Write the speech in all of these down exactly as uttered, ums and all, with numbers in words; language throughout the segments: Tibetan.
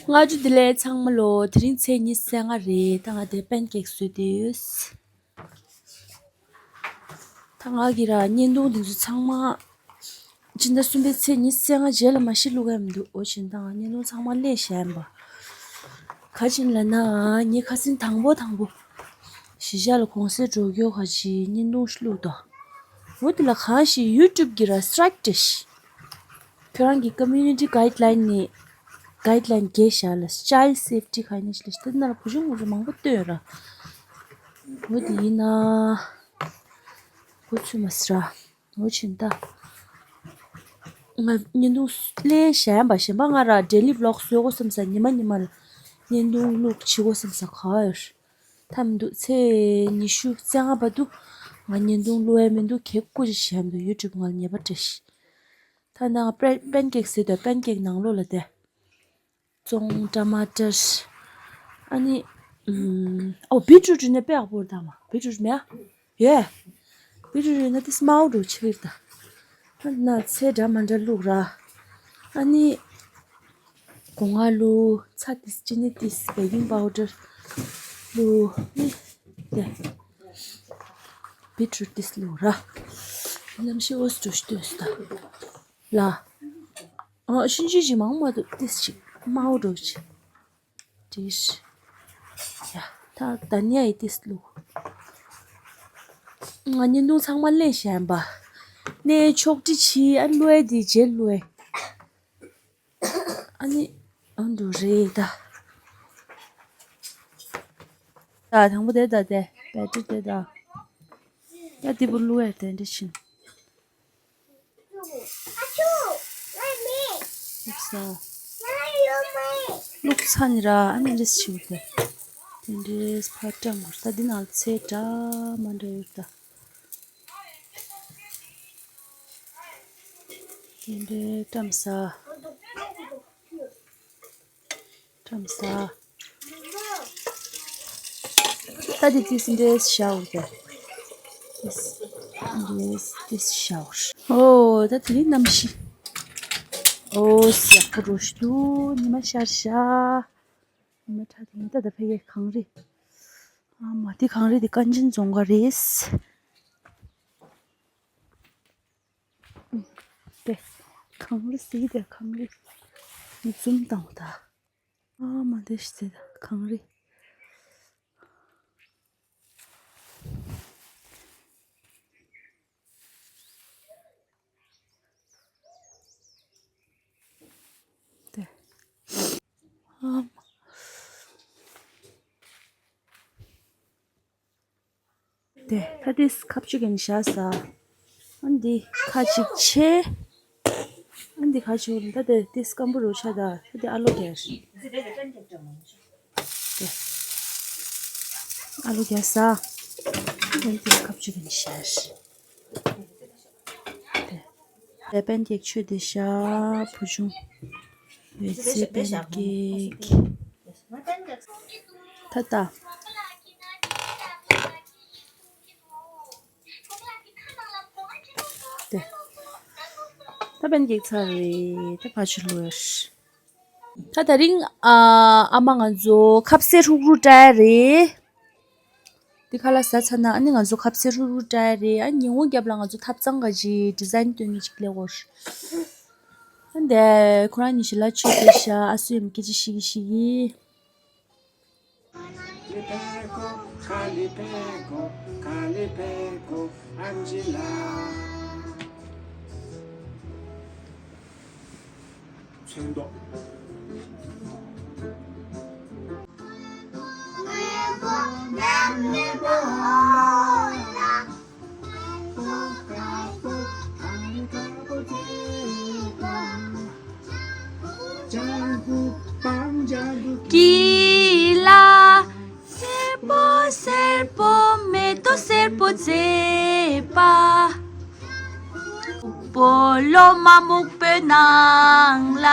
སྔ་དྲོ་བདེ་ལེགས་ཚང་མ་ལོ། དེ་རིང་ཚེས་ཉི་ཤུ་རྩ་ལྔ་རེད། ད་ང་དེ་པན་ཀེག་བཟོས་བསྡད་ཡོད། ད་ང་གི་ར་བརྙན་ཐུང་དེ་ཚོ་ཚང་མ། སྤྱི་ཟླ་གསུམ་པའི་ཚེས་ཉི་ཤུ་རྩ་ལྔ་རྗེས་ལ་མ་གཞི་བླུག་ག་མི་འདུག་འོ་བྱས་ད་ང་བརྙན་ཐུང་ཚང་མ་ལེན་བཞག་ཡིན་པ། ག་ཅིག་ལབ་ན་ངས་ཁ་སང་དང་པོ་དང་པོ། གཞིས་ཆགས་ལ་གུང་སེང་འགྲོ་རྒྱུ་ག་ཅིག་བརྙན་ཐུང་ཞིག་བླུགས་དོ། འོ་དེ་ལ་གང་ཞིག་ཡུ་ཊུབ་གི་ར་སི་ཊི་རའིཀ་སྤྲད་ཤག་ཁྱོད་རང་གི་ཀོ་མིའུ་ནི་ཊི་གྷའིཌ་ལའིན་ནས་གྷའིཌ་ལའིན་བརྒལ་བཞག་ལ། ཅའིལ་ཌི་སེབ་ཊི་ག་ནས་ལ་ཤི་ད་ན་ལ་བུ་ཆུང་ངུ་ཚོ་མང་པོ་བཏོན་ར། འོ་དེ་ཡིན་ན། གོ་ཚུད་མ་སི་ར། འོ་བྱས་ད། ང་བརྙན་ཐུང་ལེན་བཞག་ཡིན་པ། གཞན་པ་ང་ར་ཌེ་ལི་བི་ལོག་བཟོ་དགོས་བསམ་ས། ཉི་མ་ཉི་མ་ལ་བརྙན་ཐུང་བླུག་བྱེད་དགོས་བསམ་ས་ག་ཡོད། ཐབས་མི་འདུག་ཚེས་ཉི་ཤུ་རྩ་ལྔ་བར་དུ་ང་བརྙན་ཐུང་བླུག་ཡ་མི་འདུག་གལ་སྐུ་ཅི་བྱས་མི་འདུག་ཡུ་ཊུབ་ང་ལ་ཉེས་པ་སྤྲད་ཤག་ད་ནང་པན་པན་ཀེག་ཟེར་དུས་པན་ཀེག་ནང་ལོགས་ལ་དེ། ཙོང་ཊ་མ་ཊར། ཨ་ནི། ཨོ་བི་ཊི་རུཊ་ནས་དཔེ་ཡག་པོ་རེད་ད་མ། བི་ཊི་རུཊ་མེད་ཨ། ཡོད། བི་ཊི་རུཊ་ཡོད་ན་དེ་སྨྲ་བོ་འགྲོ་ཆེ་རེད་ད། ཨ་ན་ཚལ་འདྲ་མ་འདྲ་བླུགས་ར། ཨ་ནི། སྒོ་ང་བླུགས། ཚྭ་ཏིས་ཅི་ནི་ཏིས་བེ་ཀིང་པའུ་ཌར་བླུགས་ནི། དེ། བི་ཊི་རུཊ་ཏིས་བླུགས་ར། གནམ་གཤིས་འོ་སི་འགྲོ་ཤི་ཏོས་ད། ལ། ཨོ་ཤིན་ཅི་ཅི་མང་མ་འདུག་ཏིས་ཅི་མའོ་འགྲོ་ཅི། ཏིས། ཡ་ད་ད་ནི་ཡ་ཡི་ཏིས་བླུགས། ང་བརྙན་ཐུང་ཚང་མ་ལེན་བཞག་ཡིན་པ། ནས་ཕྱོགས་སྒྲིག་བྱས། ཨ་བླུགས་ཡ་དེ་རྗེས་བླུགས་ཡ། ཨ་ནི། ཨ་འདུག་རེད་ད། ད་དང་པོ་དེ་ད་དེ་བེ་ཊི་རི་དེ་ད། ད་དེ་བུ་བླུགས་ཡ་དེ་འདྲ་ཕྱིན། བླུགས་སོ། བླུགས་ཚར་ནི་ར་ཨ་ནི་འདྲ་ཞིག་དེ། དེ་འདྲའི་ཕར་བཀྲམ་དགོས། ད་འདི་ནང་ཚལ་འདྲ་མ་འདྲ་ཡོད་ད། དེ་འདྲའི་བཀྲམ་ས། བཀྲམ་ས། ད་དེ་ཏིས་འདྲའི་ཤའོ་དེ། ཏིས་འདྲའི་ཏིས་ཤའོ། ཨོ་ད་དེ་རིང་གནམ་གཤིས། ཨོ་ཡག་པོ་འགྲོ་ཤི་འདུག་ཉི་མ་ཤར་ཤག་ཉི་མ་ཁྲ་དེ་ད་ད་ཕ་གི་གངས་རི། ཨ་མ་དེ་གངས་རི་དེ་དཀར་མཛེས་རྫོང་ཁ་རེད། དེ། གངས་རི་ཟེར་དེ་གངས་རི། ངས་ཛུམ་བཏང་བ་ད། ཨ་མ་དེ་ཤི་ཟེར་ད་གངས་རི། དེ། ཨ་མ། དེ་ད་དེ་ཁ་བཅུག་གིན་བཞག་ས། ཨ་འདི་ཁ་ཅིག་ཆེ། ཨ་འདི་ཁ་ཅིག་ད་དེ་དེ་སྐམ་པོ་རུ་ཆ་ད། ད་དེ་ཨ་ལོ་རྒྱག་དེ། ཨ་ལོ་རྒྱག་ས། ཨ་འདི་ཁ་བཅུག་གིན་བཞག་དེ། པན་ཀེག་ཆོས་སྡེ་ཤག་བུ་ཆུང་། འོད་ཟེར་པན་ཀེག་ད་ལྟ། དེ། ད་པན་ཀེག་ཚར་རེད། ད་ཕར་ཕྱིན་ལོས། ད་དེ་རིང་ཨ་ཨ་མ་ང་ཚོ་ཁ་ཟས་ཧྲུག་ཧྲུག་བཀྲ་ཡ་རེད། འདི་ཁ་ལག་ཟ་ཚར་ན་ཨ་ནི་ང་ཚོ་ཁ་ཟས་ཧྲུག་ཧྲུག་བཀྲ་ཡ་རེད། ཨ་ཉིན་གུང་རྒྱབ་ལ་ང་ཚོ་ཐབ་ཚང་ག་ཅིག་ཌི་ཛའིན་སྟོན་ནི་ཅིག་ལས་འོར། ཨ་འདི་ཁོ་རང་གཉིས་ཤི་ལ་ཆོས་སྡེ་ཤག་ཨ་སུ་ཡམ་སྐད་ཆ་ཤིག་གི་ཤིག་གི། Calipeco, Calipeco, Angela. ཚོན་མདོག་ཀི་ལ། སེར་པོ་སེར་པོ་མེ་ཏོག་སེར་པོ་མཛེས་པ། སྤོ་ལོ་མ་སྨུག་པོའི་ནང་ལ།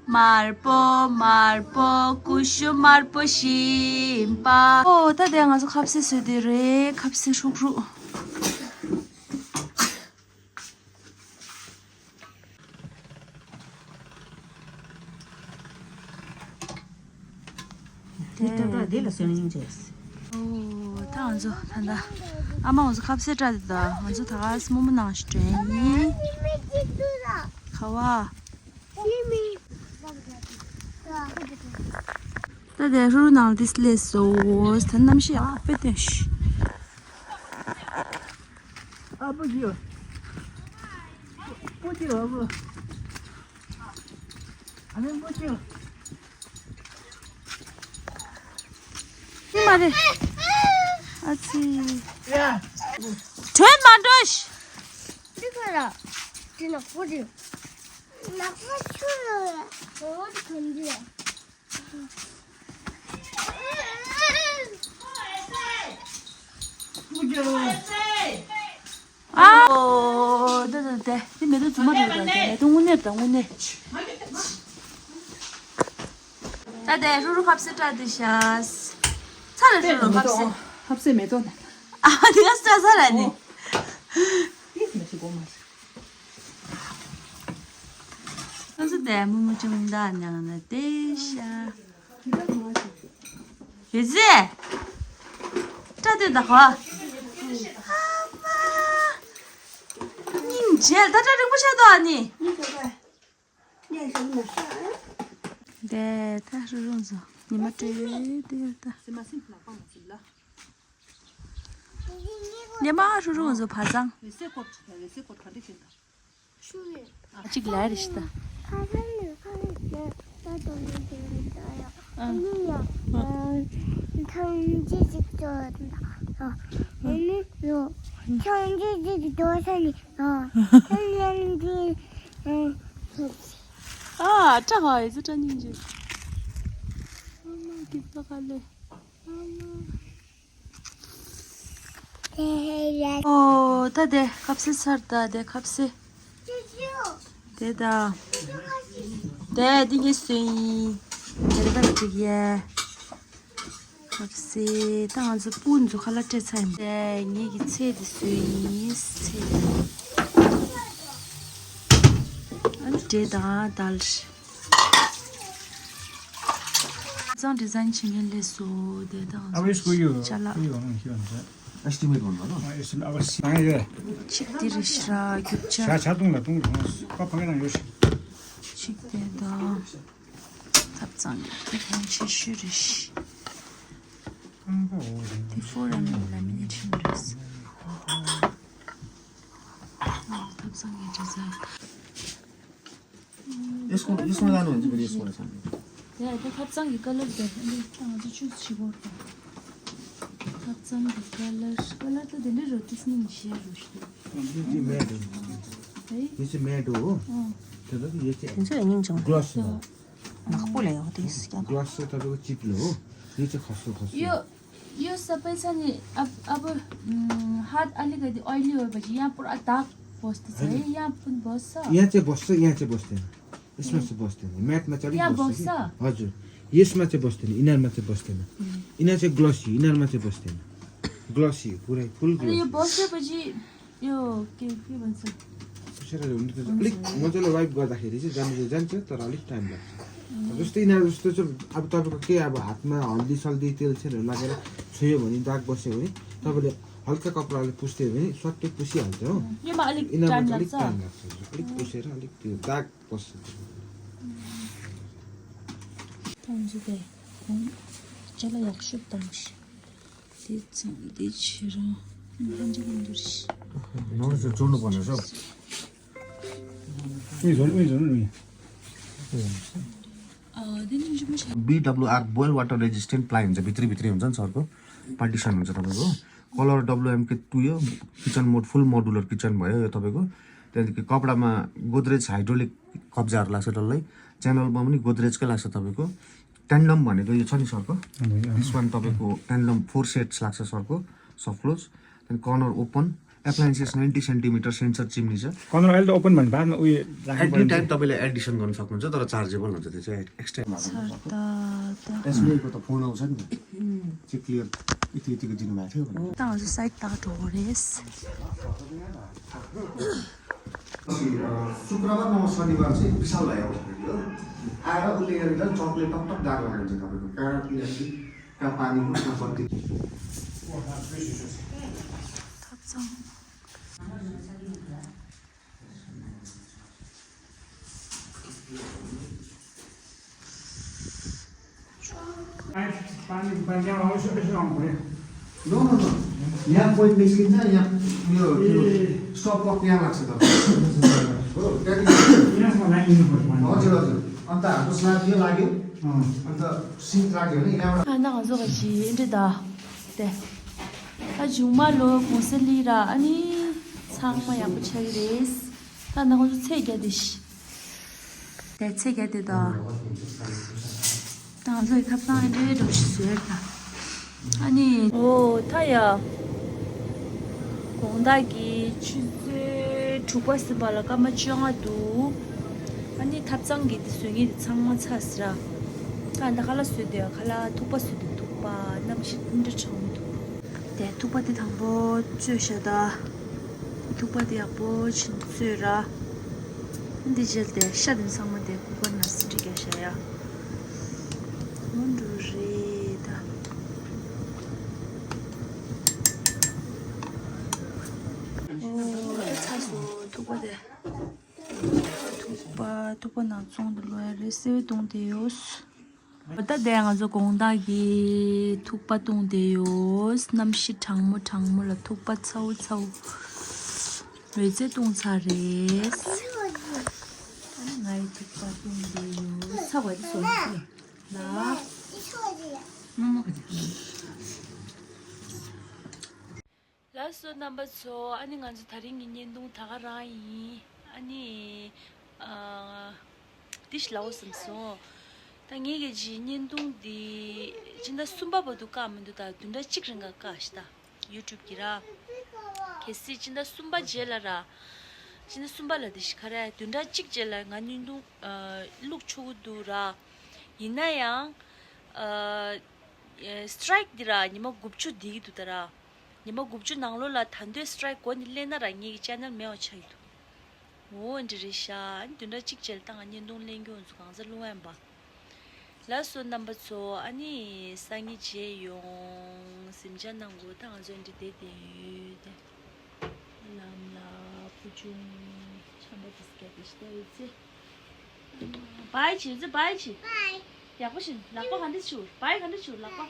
དམར་པོ་དམར་པོ་ཀུ་ཤུ་དམར་པོ་བཞིན་པ། ཨོ་ད་དེ་ང་ཚོ་ཁ་ཟས་བཟོས་དེ་རེད། ཁ་ཟས་ཧྲུག་ཧྲུག་དེ་ཏག་ཏག་འདི་ལ་སོན་ཡིན་རེད། ཨོ། ད་ང་ཚོ་ད་ལྟ་ཨ་མ་ང་ཚོ་ཁ་ཟས་སྤྲད་དེ། ད་ང་ཚོ་ད་ག་སེ་རྨོ་མོ་ནང་ཞིག་འགྲོ་ཡིན། ཁ་བ། ད་དེ་ཧྲུ་རུ་ནང་ལ་དེ་སླེབས་སོང་། ད་གནམ་གཤིས་ཡག་པོ་དཔེ་སྟོན་ཤིག་ཨ་པོ་ཅིའོ། པོ་ཅིའོ་ཨ་པོ། ཨ་ནི་པོ་ཅིའོ། ཨི་མ་རེད། ཨ་ཙི། ཡ། དྲན་མ་འགྲོ་ཤི། འདི་ག་ར། འདི་ནག་པོ་རེད། ནག་པོ་ཆུ་རེད། འོ་འདི་ག་འདི་རེད། ཨ། ཨོ། དེ་དེ་དེ་དེ་མེ་ཏོག་རྫུན་མ་རེད་པ། དེ་མེ་ཏོག་དངོས་གནས་རེད་ད། དངོས་གནས། ད་དེ་ཧྲུ་རུ་ཁ་ཟས་སྤྲད་དེ་ཤག་ཚར་རེད་ཧྲུ་རུ་ཁ་ཟས། ཁ་ཟས་མེ་ཏོག་ནི། ཨ་དེ་ག་སྤྲད་ཚར་ར་ནི། ཨོ། ཡིས་མ་ཤི་གོ་མ་ཤི། ང་ཚོ་དེ་མུ་མུ་ཅུང་ད་ཉང་ན་དེ་ཤག་ཡོད་ཟེ། སྐྲ་དེ་ད་ཧོ། ཨ་མ། སྙིང་རྗེ། ད་སྐྲ་རིང་པོ་ཆགས་འདུག་ཨ་ནི། དེ་ད་ཧྲུ་རུ་ཚོ་ཉི་མ་སྤྲོས་དེ་ད། ཉི་མ་ཧྲུ་རུ་ཚོ་བ་ཚང་། གཅིག་ལ་རེ་ཤི་ད། ཨ། ཐང་ཅི་ཅིག་ཏོ། ཨ་ནི་ཡོ། ཐང་ཅི་ཅིག་ཏོ་ས་ནི་ཡོ། ཐང་ཅི་ཅིག་ཨ། ཀྲ་ཧ་ཡི་ཟི་ཀྲ་སྙིང་རྗེ། ཨ་མ་གི་ཙ་ག་ལེ། ཨ་མ། ཨོ། ད་དེ་ཁ་ཟས་ཚར། ད་དེ་ཁ་ཟས། དེ་ད། དེ་འདི་ངས་སོན་ཡིན། དེ་རེ་ད་གཅིག་ཡ། ཁ་ཟས། ད་ང་ཚོ་སྤུན་ཚོ་ཁ་ལག་སྤྲད་ཚར་ཡིན། དེ་ངེད་ཀྱི་ཚལ་དེ་སོན་ཡིན། ཚལ། ཨ་ནི་འབྲས་དང་དལ། གཙང་ཌི་ཛའིན་བྱེད་མཁན་སླེབས་སོང་། དེ་དང་ཅ་ལག Estimate one, no? Estimate, ah, yes, I was saying, yeah. གཅིག་དེ་རེད་ཤག་རྒྱུ་ཆ། ཤ་ཆ་བཏུང་ལ་བཏུང་རུང་ཁ་ཕ་ག་རང་ཡོད་ཤག་གཅིག་དེ་དང་། ཐབ་ཚང་གི་ཁྱད་ཆེ་ཤོས་རེད་ཤག་དེ་ཧྥོ་ར་མིན་ལ་མི་ནི་ཆུན་རེད། ཐབ་ཚང་གི་ཌི་ཛའིན། यसको, यसमा लानुहुन्छ भने यसमा छ नि। ཡ་ད་ཐབ་ཚང་གི་ཀ་ལར་དེ་ཨ་ནི་ད་ང་ཚོ་ཆུ་ཆི་བོར་དང་། ཐབ་ཚང་གི་ཀ་ལར། ཀ་ལར་ད་དེ་འདྲ་རོ་ཏིས་ནི་མི་ཤེས་རོ་ཤི། यो चाहिँ म्याट हो। है? यो चाहिँ म्याट हो। अँ། तर यो चाहिँ हुन्छ नि, ग्लस हो। नक्पोले हो त्यस क्या। ग्लस चाहिँ तपाईँको चिप्लो हो। यो चाहिँ खस्रो खस्रो। यो, यो सबै छ नि, अब, अब, उम्, हात अलिकति oily भएपछि यहाँ पुरा दाग बस्दछ है, होइन। यहाँ पनि बस्छ। यहाँ चाहिँ बस्छ, यहाँ चाहिँ बस्दैन। यसमा चाहिँ बस्दैन। म्याटमा चाहिँ अलिक यहाँ बस्छ कि। बस्छ? हजुर। यसमा चाहिँ बस्दैन, इनारमा चाहिँ बस्दैन। उम्। इनार चाहिँ ग्लसी, इनारमा चाहिँ बस्दैन। ग्लसी हो, पुरै फुल अनि यो ग्लसी। बसेपछि यो के, के भन्छ? त्यसैले हुनु त अलिक मजाले वाइप गर्दाखेरि चाहिँ जानु चाहिँ जान्छ, तर अलिक टाइम लाग्छ। जस्तै यिनीहरू जस्तो चाहिँ अब तपाईँको के, अब हातमा हल्दी सल्दी तेल सेलहरू लागेर छोयो भने, दाग बस्यो भने, तपाईँले हल्का कपडाले पुस्थ्यो भने स्वाट्टै पुसिहाल्छ हो। यसमा अलिक यिनीहरूमा टाइम चाहिँ अलिक लाग्छ। टाइम लाग्छ। अलिक पुसेर अलिक त्यो दाग बस्छ। དེ་ཚང་འདི་ཕྱི་རང་། ལྷན་ཅིག་ལ་འདུར་ཤི། नौ सौ चौन्न पन्ध्र सौ। उयो झोल, उयो झोल, उयो। अँ, दे नि जुम छ। BWR boil water resistant ply हुन्छ, भित्री भित्री हुन्छ नि सरको, पार्टिसन हुन्छ तपाईँको। कलर डब्लुएमके टू यो, kitchen mode, full modular kitchen भयो यो तपाईँको। त्यहाँदेखि कपडामा गोदरेज हाइड्रोलिक कब्जाहरू लाग्छ डल्लै। च्यानलमा पनि गोदरेजकै लाग्छ तपाईँको। ट्यान्डम भनेको यो छ नि सरको, हजुर, अँ। This one तपाईँको ट्यान्डम फोर सेट्स लाग्छ सरको, सफ्ट क्लोज। त्यहाँदेखि corner open, appliances ninety centimetre sensor chimney छ। कर्नर अहिले त ओपन भने बादमा उयो राख्नु एट द पर्यो नि। टाइम तपाईँले एडिसन गर्न सक्नुहुन्छ, तर चार्जेबल हुन्छ, त्यो चाहिँ एक्स्ट्रा। यसमा त फोन आउँछ नि त, चाहिँ क्लियर यति यतिको दिनुभएको थियो भनेर। त हजुर साइड तक ढोरेस। शुक्रबार नभए शनिबार चाहिँ विशाल भाइ आउँछ फेरि हो। आएर उसले यहाँनिर चकले टकटक दाग लगाइदिन्छ तपाईँको, कारण किनकि का पानी को ऊपर दे। ཐབ་ཚང་། पानी, पानी यहाँ और से, ऐसे हम बोले। No, no, no. यहाँ कोई मिस्किन ना, यहाँ, यो, यो, ये stop clock यहाँ लाग्छ त। हो, त्यहाँदेखि यहाँ से लाइन नहीं पड़ पानी। हजुर, हजुर। अन्त हाम्रो स्लाब यो लाग्यो। अँ। अन्त सिङ्क लाग्यो भने यहाँबाट ཨ་ན་ང་ཚོ་ག་ཅི་འདྲི་ད། དེ། ད་མཇུག་མ་ལོ་གོང་ས་ལི་ར་ཨ་ནི་ཚང་མ་ཡག་པོ་ཆགས་ཀྱི་རེད། ད་ན་ང་ཚོ་ཚེས་བརྒྱད་དེ་ཤི། དེ་ཚེས་བརྒྱད་དེ་ད། ད་ང་ཚོ་ཡི་ཐབ་ཚང་ཨེ་འདྲའི་འགྲོ་ཤི་ཟོས་ད། ཨ་ནི། ཨོ་ད་ཡ། དགོང་དག་གི་ཆུ་ཚོད་དྲུག་པ་ཟིན་པ་ལ་སྐར་མ་བཅོ་ལྔ་འདུག་ཨ་ནི་ཐབ་ཚང་གི་དེ་བཟོས་ངེས་དེ་ཚང་མ་ཚར་ཟེར་ར། ད་ད་ཁ་ལག་བཟོས་དེ་ཁ་ལག་ཐུག་པ་བཟོས་དེ་ཐུག་པ་གནམ་གཤིས་འདི་འདྲ་གྲང་འདུག་དེ་ཐུག་པ་དེ་དང་པོ་བཙོས་ཤ་ད། ཐུག་པ་དེ་ཡག་པོ་ཕྱིན་བཙོས་ར། འདི་རྗེས་དེ་ཤ་དེ་ཚང་མ་དེ་ཀུ་ཀར་ནང་སི་ཊི་རྒྱག་བཞག་ཡ། མོ་འགྲོ་རེད་ད། ཨོ་ད་ཚ་སོ་ཐུག་པ་དེ། ཐུག་པ་ཐུག་པ་ནང་བཙོང་དུ་ལོ་ཡ་རེད་སེ་བའི་བཏུང་དེ་ཡོད། ད་ལྟ་ང་ཚོ་དགོང་དག་གི་ཐུག་པ་བཏུང་བསྡད་ཡོད། གནམ་གཤིས་གྲང་མོ་གྲང་མོ་ལ་ཐུག་པ་ཚ་བོ་ཚ་བོ། འོད་ཟེར་བཏུང་ཚར་རེད། ཨ་ནི་ང་ཡི་ཐུག་པ་བཏུང་བསྡད་ཡོད། ཚ་བ་དེ་སོང་ཚེ་ལ། ལགས་སོ་རྣམ་པ་ཚོ། ཨ་ནི་ང་ཚོ་དེ་རིང་གི་བརྙན་ཐུང་ད་ག་རང་ཡིན། ཨ་ནི། ཨ། འདི་ཞིག་ལའོ་བསམ་སོང་། ད་ངས་གི་ཇི་བརྙན་ཐུང་འདི་སྤྱི་ཟླ་གསུམ་པ་བར་དུ་བཀག་མི་འདུག་ད་བདུན་ཕྲག་གཅིག་རིང་ག་བཀག་ཤི་ད་ཡུ་ཊུབ་གི་ར། གལ་སྲིད་སྤྱི་ཟླ་གསུམ་པ་རྗེས་ལ་ར། སྤྱི་ཟླ་གསུམ་པ་ལ་འདི་ཞིག་ག་ར་བདུན་ཕྲག་གཅིག་རྗེས་ལ་ང་བརྙན་ཐུང་ཨ། བླུག་ཆོག་གི་འདུག་ར། ཡིན་ན་ཡང་ཨ། སི་ཊི་རའིཀ་འདི་ར་ཉི་མ་དགུ་བཅུ་འདི་གི་འདུག་ད་ར། ཉི་མ་དགུ་བཅུ་ནང་ལོགས་ལ་ད་འདོད་སི་ཊི་རའིཀ་མགོ་ནས་སླེབས་ན་ར་ངེད་ཀྱི་ཅེ་ནལ་མེད་པ་ཆགས་ཀྱི་འདུག་འོ་འདི་འདྲ་རེད་ཤག་ཨ་ནི་བདུན་ཕྲག་གཅིག་རྗེས་ལ་ད་ང་བརྙན་ཐུང་ལེན་རྒྱུ་འོང་ཚོ་གང་ཟག་ལུང་ཨན་པ། ལགས་སོ་རྣམ་པ་ཚོ། ཨ་ནི་སང་ཉིན་མཇལ་ཡོང་། གཟིམ་འཇག་གནང་དགོས། ད་ང་ཚོ་འདི་བསྡད་བསྡད་ཡོད་དེ། ལམ་ལ་ཕུ་ཆུང་ཆམ་པ་དེ་སྐད་དེ་ཤི་ད་ཡོད་ཚེ། བའི་ཆི་ཡོད་ཚེ་བའི་ཆི། ཡག་པོ་ཞིག་ལག་པ་ག་འདྲ་བྱུག་བའི་ག་འདྲ་བྱུག་ལག་པ།